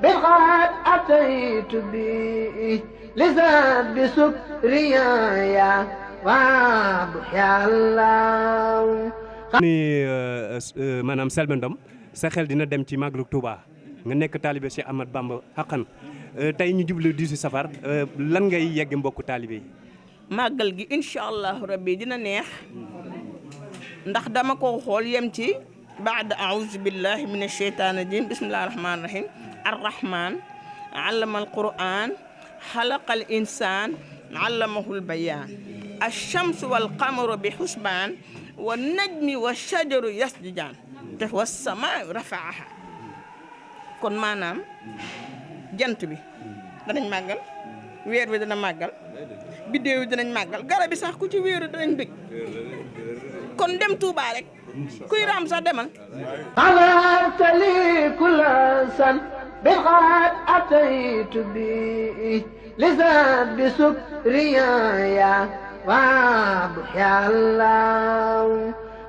بالغاد أتيت به لزاد بسكريا وبحيا الله ni maanaam Selbé Ndom sa xel dina dem ci Màggalu Touba nga nekk taalibe Cheikh Ahmad Bamba xaqan tey ñu jublu 18 safar lan ngay yegg mbokku taalibe yi. màggal gi incha allahu rabbi dina neex ndax dama ko xool yem ci baada aouzu billahi min asheytaan rajim bismillahi rahmani rahim arrahman allama alquran xalaqa al insan allamahu lbayan alchamsu walqamaru bi xusbaan wa najmi wa shajaru yasjudaan te wa samaa rafaaha kon maanaam jant bi danañ màggal weer bi dana màggal biddéew yi danañ màggal garab bi sax ku ci wéeru danañ bëgg kon dem Touba rek kuy raam sax demal غفرت لي كل سن بالغاد أتيت به لزاد بسكريا وبحيا الله